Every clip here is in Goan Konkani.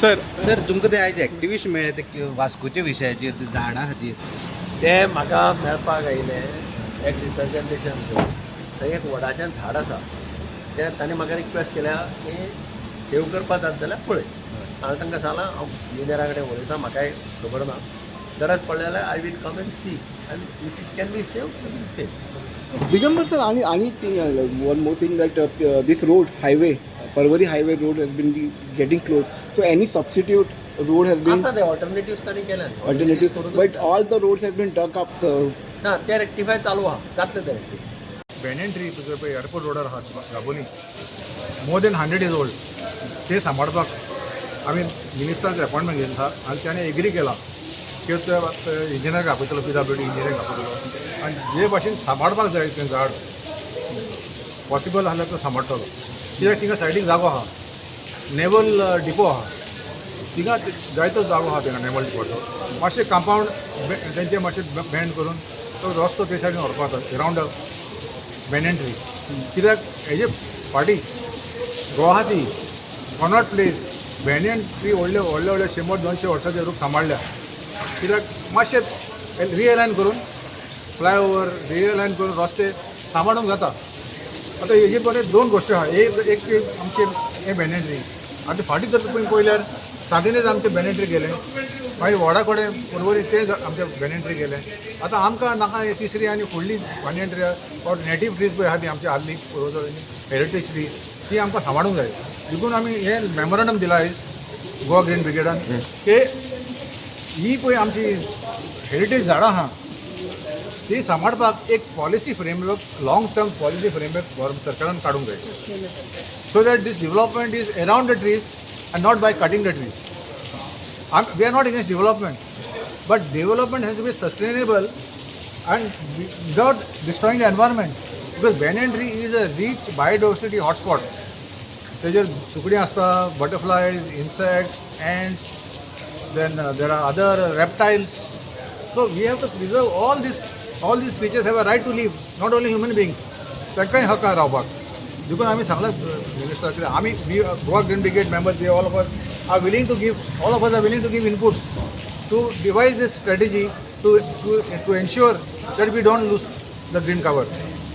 सर. सर, तुमकां ते आयज एक्टिविस्ट मेळ्ळे ते वास्कोच्या विशयाचेर, ते झाडां खातीर. ते म्हाका मेळपाक आयले एक रिप्रेजेंटेशन घेवन. थंय एक वडाचें झाड आसा, तें ताणें म्हाका रिक्वेस्ट केल्या की सेव करपा जाता जाल्यार पळय. हांवें तांकां सांगलां, हांव इंजिनियरा कडेन उलयतां, म्हाकाय खबर ना. गरज पडली जाल्यार I will come and see, and if it can be save, will save. Digambar sir, आणि thing, one more thing that this road, highway, Porvorim highway road has been getting close. So any substitute road has been आसा, ते ऑल्टरनेटिव्स तांणी केल्यात. Alternative, but all the roads has been dug up. So ना, ते रेक्टिफाय चालू आहा, जातले ते रेक्टिफाय. बॅनियन ट्री तुजो पळय एअरपोर्ट रोडार आहा Dabolim, more than 100 years old. ते सांबाळपाक आमी मिनिस्टराचे अपॉयंटमेंट घेतला आसा आनी ताणें एग्री केला की ते इंजिनियराक आपयतलो, पीडब्ल्यूडी इंजिनियराक आपयतलो आनी जे भाशेन सांबाळपाक जाय तें झाड पॉसिबल आसल्यार तो सांबाळटलो. कित्याक थिंगा सायडीक जागो आहा, नेवल डिपो आहा थिंगा, जायतो जागो आहा थिंगा नेवल डिपोचो. मातशें कंपावंड तेंचे मातशें बँड करून तो रस्तो ते सायडीन व्हरपाक जाता अरावंड बॅनियन ट्री. कित्याक हेजे फाटीं Guwahati, Connaught place, banyan tree व्हडले व्हडले व्हडले 100-200 वर्साचे रूख सांबाळ्ळ्या. कित्याक मातशें रिअलायन करून, फ्लायओवर रिअलायन करून रस्ते सांबाळूंक जाता. आतां हेजे बरें दोन गोश्टी आहा. एक एक आमचे हे बॅनियन ट्री. आतां फाटीं जर तुमी पळयल्यार सांतिनेज आमचे बॅनियन ट्री गेले, मागीर वडा कडेन पर्वरी ते आमचे बॅनियन ट्री गेले. आतां आमकां नाका हे तिसरी आनी फुडली banyan tree or native trees पळय आहा ती आमची आदली पुर्वजांनी हेरिटेज ट्री, ती आमकां सांबाळूंक जाय. देखून आमी हें मेमोरंडम दिलां आयज गोवा ग्रीन ब्रिगेडान की ही पळय आमची हेरिटेज झाडां आहा, ती सांबाळपाक एक policy framework, long term policy framework सरकारान काडूंक जाय, so that this development is around the trees and not by cutting the trees. We are not against development, but development has to be sustainable and without destroying the environment. Because banyan tree is a rich biodiversity hotspot. तेजेर सुकणीं आसता, butterflies, insects, ants, then there are other reptiles. So we have to preserve all this. All these creatures have a right to live, not only human beings. तांकांय हक आहा रावपाक. देखून आमी सांगलां मिनिस्टर कित्याक आमी, we Goa Green Brigade members, we all of us are willing to give, all of us are willing to give inputs to devise this strategy to ensure that we don't lose the green cover.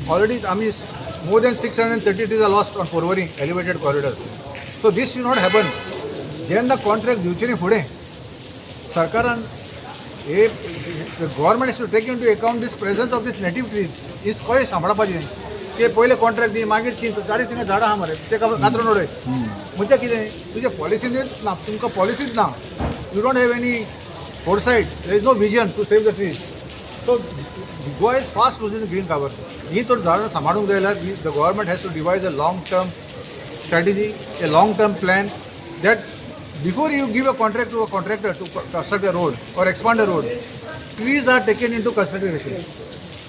Already आमी more than 630 trees are lost on Porvorim elevated corridor. So this should not happen. जेन्ना कॉन्ट्रॅक्ट दिवचे न्ही फुडें सरकारान हे, government has to take into account this presence of this native trees is कशें सांबाळपाचें ते. पयले कॉन्ट्रॅक्ट दी, मागीर चिंत. गाडी थिंगा झाडां आहा मरे, ते कातरून उडय म्हणजे कितें? तुज्या पॉलिसीनूच ना, तुमकां पॉलिसीच ना. You don't have any foresight, there is no vision to save the trees. So Goa is fast losing green cover. ही तर झाडां सांबाळूंक जाय जाल्यार the government has to devise a long term strategy, a long-term plan, that before you give a contract to a contractor to construct a road or expand a road, trees are taken into consideration.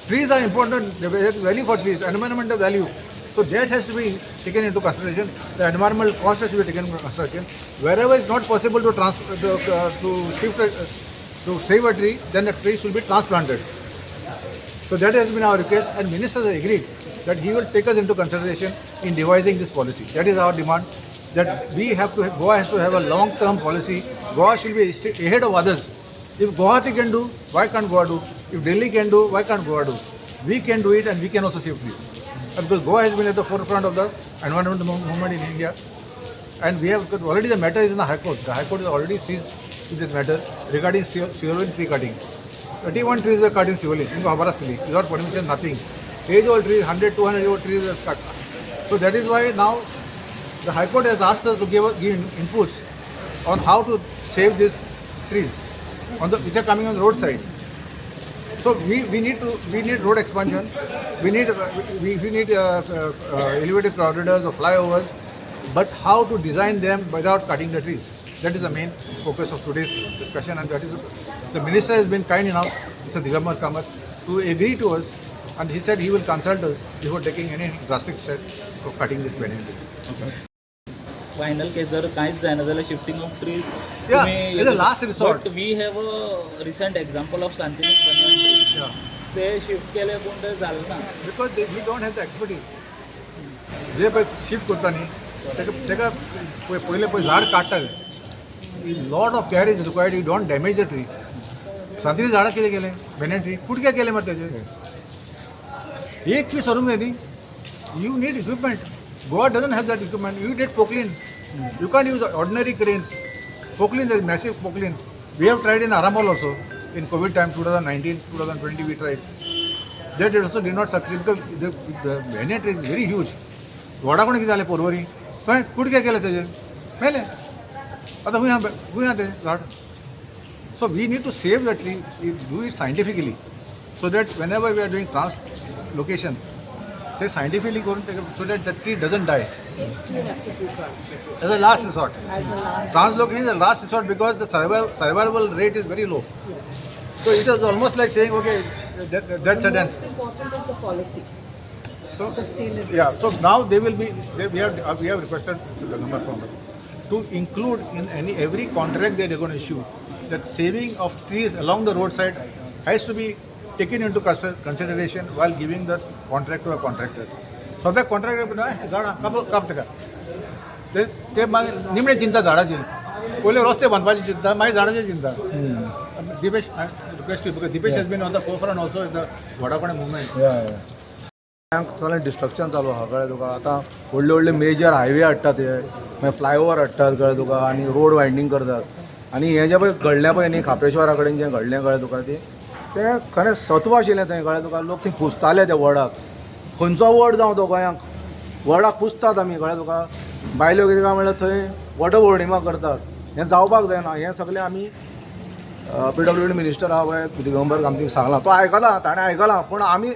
Trees are important, there is value for trees, environmental value. So that has to be taken into consideration. The environmental cost has to be taken into consideration. Wherever it's not possible to shift, to save a tree, then the tree should be transplanted. So that has been our request, and minister has agreed that he will take us into consideration in devising this policy. That is our demand, that we have to, Goa has to have a long-term policy. Goa should be ahead of others. If Guwahati can do, why can't Goa do? If Delhi can do, why can't Goa do? We can do it and we can also save trees. And because Goa has been at the forefront of the environmental movement in India, and we have already, the matter is in the High Court. The High Court is already seized with this matter regarding Siolim tree cutting. 31 trees were cut in Siolim, in खबर without permission, nothing. Age old trees, 100, 200 year old trees were cut. So that is why now the High Court has asked us to give inputs on how to save these trees which are coming on the roadside. So we need road expansion, we need elevated corridors or flyovers, but how to design them without cutting the trees? That is the main focus of today's discussion, and that is the minister has been kind enough, Mr. Digambar Kamath, to agree to us, and he said he will consult us before taking any drastic step of cutting this banyan tree. Final case जर कांयच जायना जाल्यार shifting of trees. Yeah, it's a last resort. But we have a recent example of Santinez banyan tree. ते शिफ्ट केले पूण ते जालें ना. Because we don't have the expertise. जे पळय शिफ्ट करता न्ही, तेका तेका पळय पयलें पळय झाड काडटाले. Lot of care is required. You don't damage the tree. सांतिनी झाडां कितें केलें, बेनियन ट्री कुडके केले मरे तेजे, एक ट्री सरूंक जाय न्ही. You need equipment. Goa doesn't have that equipment. You need Poclain. You can't use ordinary cranes. Poclain is massive Poclain. We have tried in Arambol also. In COVID time, 2019, 2020, we tried. That it also did not succeed because the banyan tree is very huge. वडा कोण कितें जालें पोरवरी थंय कुडके केले तेजे मेले. आतां खंय आहा, खंय आहा तें झाड? So we need to save the tree, do it scientifically, so that whenever we are doing translocation, ते सायंटिफिकली करून so that the tree doesn't die. You have to do translocation. As a last resort. As a last. Translocation is a last resort because the survival rate is very low. So it is almost like saying, okay, that's The a dance. most important is the policy. So, Sustainability. Yeah, so now they will be, they, we have requested Mr. Gangamar from to include in any every contract that they're going to issue, that saving of trees along the roadside has to be taken into consideration while giving the contract to a contractor. So the contractor, झाडां काप काप ताका, ते ते मागीर निमणें चिंता झाडाची, पयलीं रस्ते बांदपाची चिंता, मागीर झाडाची चिंता. Dipesh, I request you because Dipesh has been on the forefront also in the Vodafone movement. सगळें डिस्ट्रक्शन चालू आहा, कळ्ळें तुका? आतां व्हडले व्हडले मेजर हायवे हाडटात हे, मागीर फ्लायओवर हाडटात, कळ्ळें तुका? आनी रोड वायंडींग करतात. आनी हें जें पळय घडलें पळय न्ही खाप्रेश्वरा कडेन जें घडलें, कळ्ळें तुका, तें तें खरें सत्व आशिल्लें थंय, कळ्ळें तुका? लोक थंय पुजताले त्या वडाक. खंयचो वड जावं तो, गोंयांक वडाक पुजतात आमी, कळ्ळें तुका? बायल्यो कितें काय म्हणल्यार थंय वट पौर्णिमा करतात. हें जावपाक जायना. हें सगळें आमी पीडब्ल्यूडी मिनिस्टर आहा पळय दिगंबर कामतीक सांगलां, तो आयकला, ताणें आयकलां. पूण आमी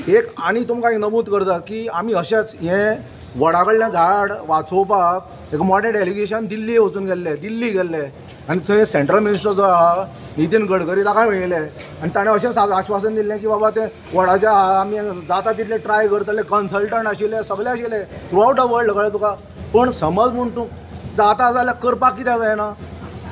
एक आनी तुमकां एक नमूद करतात की आमी अशेंच हें वडा कडलें झाड वाचोवपाक एक मोठें डेलिगेशन दिल्ली वचून गेल्लें, दिल्ली गेल्लें आनी थंय सेंट्रल मिनिस्टर जो आहा नितीन गडकरी ताका मेळिल्ले आनी ताणें अशें आश्वासन दिल्लें की बाबा तें वडाच्या आमी जाता तितलें ट्राय करतले. कन्सल्टंट आशिल्ले, सगळे आशिल्ले थ्रू आवट the world, कळ्ळें तुका? पूण समज म्हूण तूं जाता जाल्यार करपाक कित्याक जायना?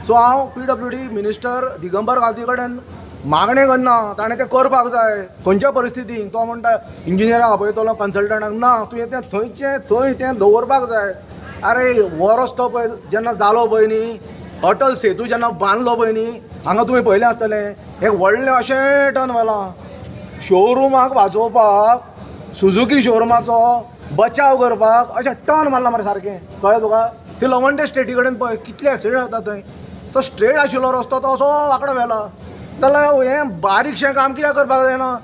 सो हांव पीडब्ल्यूडी मिनिस्टर दिगंबर कामती कडेन मागणें करना, ताणें तें करपाक जाय खंयच्या परिस्थितीन. तो म्हणटा इंजिनियराक आपयतलो, कन्सल्टंटाक, ना, तुवें तें थंयचें थंय तें दवरपाक जाय. आरे, हो रस्तो पळय जेन्ना जालो पळय न्ही, अटल सेतू जेन्ना बांदलो पळय न्ही, हांगा तुमी पळयलें आसतलें, एक व्हडलें अशें टर्न व्हेलां. शोरुमाक वाजोवपाक, सुजुकी शोरुमाचो बचाव करपाक अशें टर्न मारलां मरे सारकें, कळ्ळें तुका? ती लवंडे स्टेटी कडेन पळय कितले एक्सिडंट जाता थंय. तो स्ट्रेट आशिल्लो रस्तो तो असो वांकडो व्हेला. जाल्यार हें बारीकशें काम कित्याक करपाक जायना?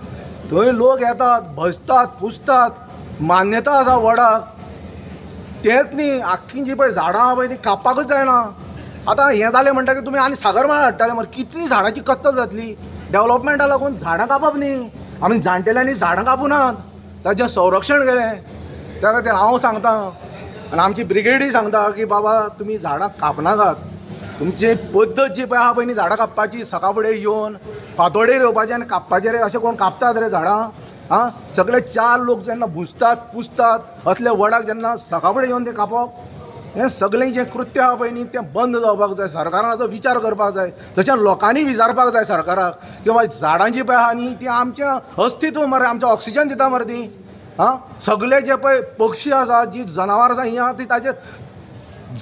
थंय लोक येतात, बसतात, पुजतात, मान्यता आसा वडाक. तेंच न्ही, आख्खी जी पळय झाडां आहा पळय ती कापपाकूच जायना. आतां हें जालें म्हणटकीर तुमी आनी सागरमाळा हाडटाले मरे, कितलीं झाडांची कत्तल जातली. डेवलपमेंटा लागून झाडां कापप न्ही, आमी जाणटेल्यांनी झाडां कापूं नात, ताचें संरक्षण केलें. त्या खातीर हांव सांगता आनी आमची ब्रिगेडूय सांगता की बाबा तुमी झाडां कापनाकात. तुमची पद्दत जी पळय आहा पळय न्ही झाडां कापपाची, सकाळ फुडें येवन फांतोडेर येवपाचें आनी कापपाचें रे, अशें कोण कापतात रे झाडां? आं, सगळे चार लोक जेन्ना भुजतात, पुजतात असले वडाक, जेन्ना सकाळ फुडें येवन तें कापप, हें सगळें जें कृत्य आहा पळय न्ही तें बंद जावपाक जाय. सरकारान आतां विचार करपाक जाय, तशें लोकांनी विचारपाक जाय सरकाराक की बाबा झाडां जी पळय आहा न्ही ती आमचें अस्तित्व मरे, आमचें ऑक्सिजन दिता मरे ती. आं, सगळे जे पळय पक्षी आसा, जी जनावरां आसा, हीं आहा ती ताचेर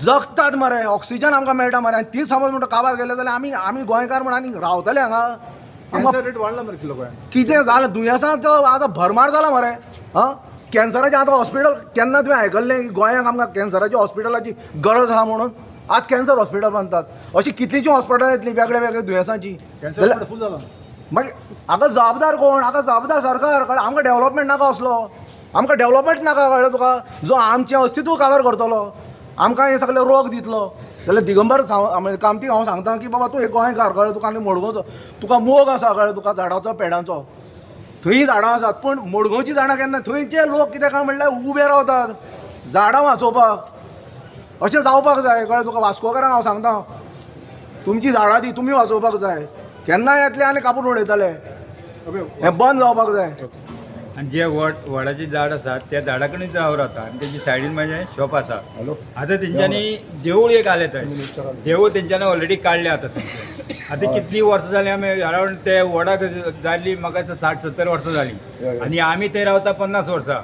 जगतात मरे, ऑक्सिजन आमकां मेळटा मरे. आनी ती समज म्हणटा काबार गेले जाल्यार आमी आमी गोंयकार म्हण आनी रावतले हांगा आमकां? कॅन्सर रेट वाडला मरे कितलो गोंयांत. कितें जालें, दुयेंसांचो आतां भरमार जाला मरे. आं, कॅन्सराचें आतां हॉस्पिटल, केन्ना तुवें आयकल्लें की गोंयांक आमकां कॅन्सराच्या हॉस्पिटलाची गरज आहा म्हणून? आज कॅन्सर हॉस्पिटल बांदतात. अशीं कितलींशीं हॉस्पिटलां येतलीं वेगळे वेगळे दुयेंसांची. कॅन्सर जाल्यार फूल जाला. मागीर हाका जबाबदार कोण? हाका जबाबदार सरकार, कळ्ळें? आमकां डेवलपमेंट नाका असलो, आमकां डेवलपमेंट नाका, कळ्ळें तुका? जो आमचें अस्तित्व काबार करतलो, आमकां हे सगळे रोग दितलो. जाल्यार दिगंबर कामतीक हांव सांगता की बाबा तूं एक गोंयकार, कळ्ळें तुका? आनी मडगांवचो, तुका मोग आसा, कळ्ळें तुका, झाडाचो पेडांचो. थंय झाडां आसात, पूण मडगांवचीं झाडां केन्ना थंयचे लोक कितें काय म्हणल्यार उबे रावतात झाडां वाचोवपाक. अशें जावपाक जाय, कळ्ळें तुका? वास्कोकारांक हांव सांगता, तुमची झाडां ती तुमी वाचोवपाक जाय. केन्नाय येतले आनी कापून उडयतले, हें बंद जावपाक जाय. आनी जे वड वडाचें झाड आसा त्या झाडा कडेन हांव रावता आनी तेजी सायडीन म्हाजें शॉप आसा. हॅलो. आतां तेंच्यांनी देवूळ एक आलें थंय, देवूळ तेंच्यांनी ऑलरेडी काडलें. आतां थंयचें आतां कितलीं वर्सां जालीं आमी अरावंड ते वडाक जाल्ली, म्हाका 60-70 वर्सां जालीं आनी आमी थंय रावता 50 वर्सां.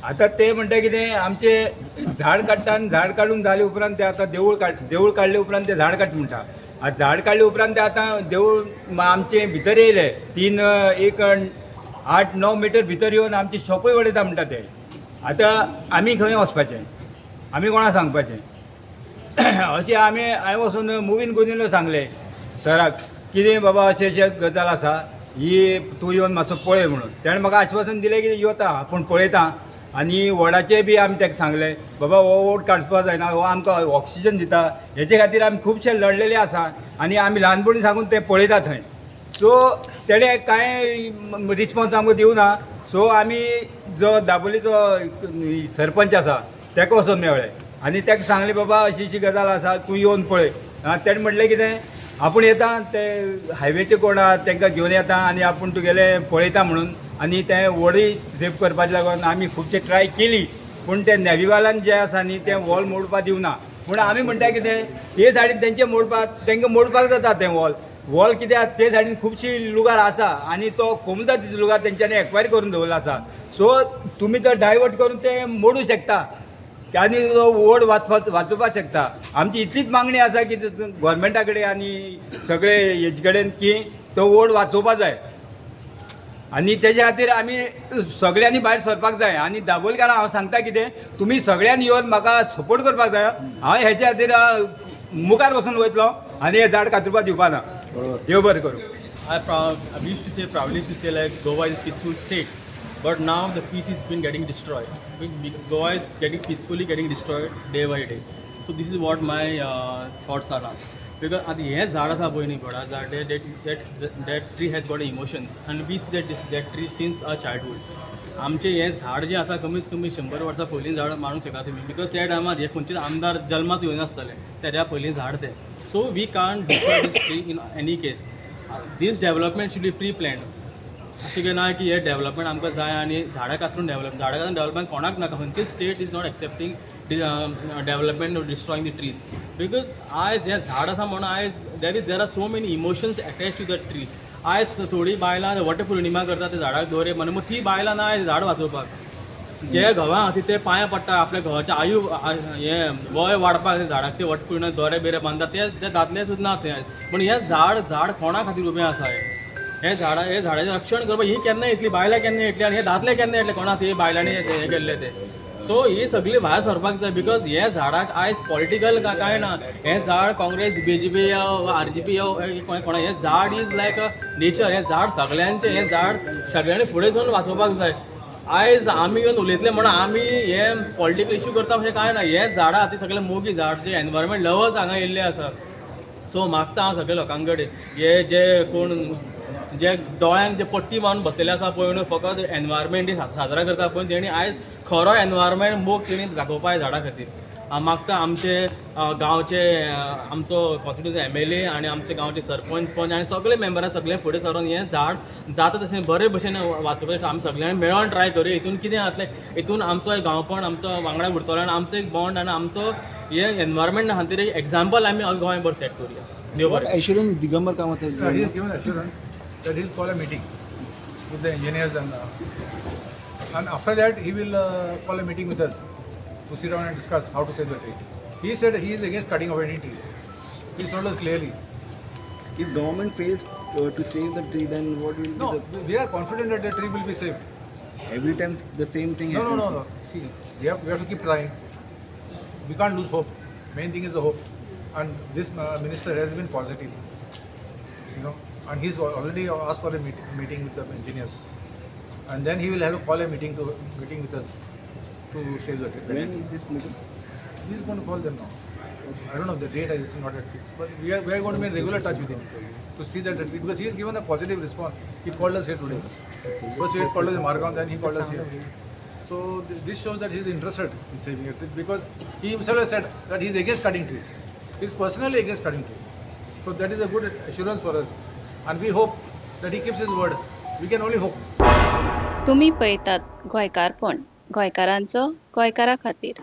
आतां ते म्हणटा कितें, आमचें झाड काडटा आनी झाड काडून जाले उपरांत ते आतां देवूळ काड, देवूळ काडले उपरांत ते झाड काडटा म्हणटा. आतां झाड काडले उपरांत ते आतां देवूळ आमचें भितर येयले तीन एक 8-9 मिटर भितर येवन आमची शॉपूय वडयता म्हणटा ते. आतां आमी खंय वचपाचें? आमी कोणा सांगपाचें? अशें आमी, हांवें वचून मुवीन गुदिन्हो सांगलें सराक, कितें बाबा, अशें अशें गजाल आसा ही, तूं येवन मातसो पळय म्हणून. तेणें म्हाका आश्वासन दिलें की येता, आपूण पळयता. आनी वडाचें बी आमी ताका सांगलें, बाबा हो वड काडपाक जायना, हो आमकां ऑक्सिजन दिता. हेजे खातीर आमी खुबशे लडलेले आसा आनी आमी ल्हानपणी साकून ते पळयता थंय. सो तेणें कांय रिस्पोन्स आमकां दिवना. सो आमी जो दाबोलीचो सरपंच आसा ताका वचोन मेळ्ळे आनी ताका सांगलें, बाबा अशी अशी गजाल आसा, तूं येवन पळय. आं, तेणें म्हणलें कितें, आपूण येता, ते हायवेचे कोण आहा तांकां घेवन येता आनी आपूण तुगेलें पळयता म्हणून. आनी तें वडूय सेव करपाक लागून आमी खुबशे ट्राय केली, पूण ते नेवीवाल्यान जे आसा न्ही, तें वॉल मोडपाक दिवना. पूण आमी म्हणटा कितें, हे सायडीन तेंचे मोडपाक, तांकां मोडपाक जाता तें वॉल. वॉल कित्याक, ते सायडीन खुबशी लुगार आसा आनी तो कोमुनिदादीचो लुगार तेंच्यांनी एक्वायर करून दवरलो आसा. सो तुमी तो डायवर्ट करून ते मोडूं शकता आनी तो वड वाचपाक वाचोवपाक शकता. आमची इतलीच मागणी आसा की गोवोरमेंटा कडेन आनी सगळे हेजे कडेन की तो वड वाचोवपा जाय आनी तेज्या खातीर आमी सगळ्यांनी भायर सरपाक जाय. आनी दाबोलकारां हांव सांगता कितें, तुमी सगळ्यांनी येवन म्हाका सपोर्ट करपाक जाय. हांव हेच्या खातीर मुखार वचून वयतलो आनी हें झाड कातरपाक दिवपा ना. देव बरें करूं. I used to say, proudly used to say, like, Goa is a peaceful state, but now the peace has been getting destroyed. Goa is getting peacefully getting destroyed day by day. So this is what my thoughts are now. Because आतां हें झाड आसा पळय न्ही, वडा झाड, that tree has got emotions and we see that tree since our childhood. आमचें हें झाड जें आसा, कमीत कमी 100 वर्सां पयलीं झाड मानूंक शकता तुमी, because त्या टायमार हे खंयचेच आमदार जल्माच येवनासतले, तेज्या पयलीं झाड तें. So we can't destroy this tree in any case. This development should be pre plan. अशें कितें ना की हे डेवलपमेंट आमकां जाय आनी झाडां कातरून डेवलप, झाडां कातरून डेवलपमेंट कोणाक नाका. खंयची state is not accepting development or destroying the trees, because आयज हें झाड आसा म्हणून आयज there are so many emotions attach to the tree. आयज थोडीं बायलां वटपौर्णिमा करता, ते झाडाक दोरे बांदून. मग ती बायलां ना आयज झाड वाचोवपाक. जे घोवा खातीर ते पांया पडटा, आपल्या घोवाचें आयु हें वय वाडपाक ते झाडाक ते वटपौर्णिमा दोरे बिरे बांदता, ते ते दादले सुद्दां ना थंय. पूण हें झाड, झाड कोणा खातीर उबें आसा? हें हें झाडां, हे झाडाचें रक्षण करपाक ही केन्ना येतली? बायलां केन्ना येतली आनी हे दादले केन्ना येतले? कोणा खातीर बायलांनी हें केल्लें तें? सो ही सगळी भायर सरपाक जाय, because हें झाडाक आयज पॉलिटिकल कांय ना. हें झाड काँग्रेस, बीजेपी, आरजीपी, कोणा, हें झाड is like a nature. हें झाड सगळ्यांचें. हें झाड सगळ्यांनी फुडें सरून वाचोवपाक जाय. आयज आमी येवन उलयतले म्हणून आमी हे पॉलिटिकल इशू करता अशें कांय ना. हें झाडां ती सगळे मोगी झाड, जे एनवायरमेंट लवर्स हांगा येयल्ले आसा. सो मागता हांव सगळ्या लोकां कडेन, हे जे कोण जे दोळ्यांक जे पट्टी बांदून बसलेले आसा पळय न्हू, फकत एनवायरमेंट साजरा करता पळय, तेणी आयज खरो एनवायरमेंट मोग तेणी दाखोवपा झाडां खातीर. हांव मागता आमचे गांवचे, आमचो कॉन्स्टिट्युन्सी एमएलए आनी आमचे गांवचे सरपंच, पंच आनी सगळे मेंबरां सगळे फुडें सरोन हें झाड जाता तशें बरे भशेन वाचोवपाचें आमी सगळ्यांनी मेळोन ट्राय करुया. हितून कितें जातलें, हितून आमचो एक गांवपण आमचो वांगडा उरतलो आनी आमचो एक बॉन्ड आनी आमचो हे एनवायरमेंट खातीर एक एग्जाम्पल आमी गोंयभर सेट करुया. देव बरें. Assurance Digambar Kamat has He given. Has given assurance that he will call a meeting with the engineers and after that he will call a meeting with us to sit down and discuss how to save the tree. He said he is against cutting of any tree. He told us clearly. If government fails to save the tree, then what will No, be we are confident that the tree will be saved. the every time the same thing No, no, happens? No, no. See, we have to keep trying. We can't lose hope. Main thing is the hope. And this minister has been positive. And he's already asked for a meeting with the engineers. And then he will have a call a meeting with us to save the tree. When is this meeting? He's going to call them now. I don't know the date is not yet fixed, but we are going to be in regular touch with him to see that the tree, because he has given a positive response. He called us here today. First he had called us in Margao, then he called us here. So this shows that he is interested in saving it, because he himself has said that he is against cutting trees. He is personally against cutting trees. So that is a good assurance for us, and we hope that he keeps his word. We can only hope. तुमी पळयतात गोंयकारपण, गोंयकारांचो गोंयकारा खातीर.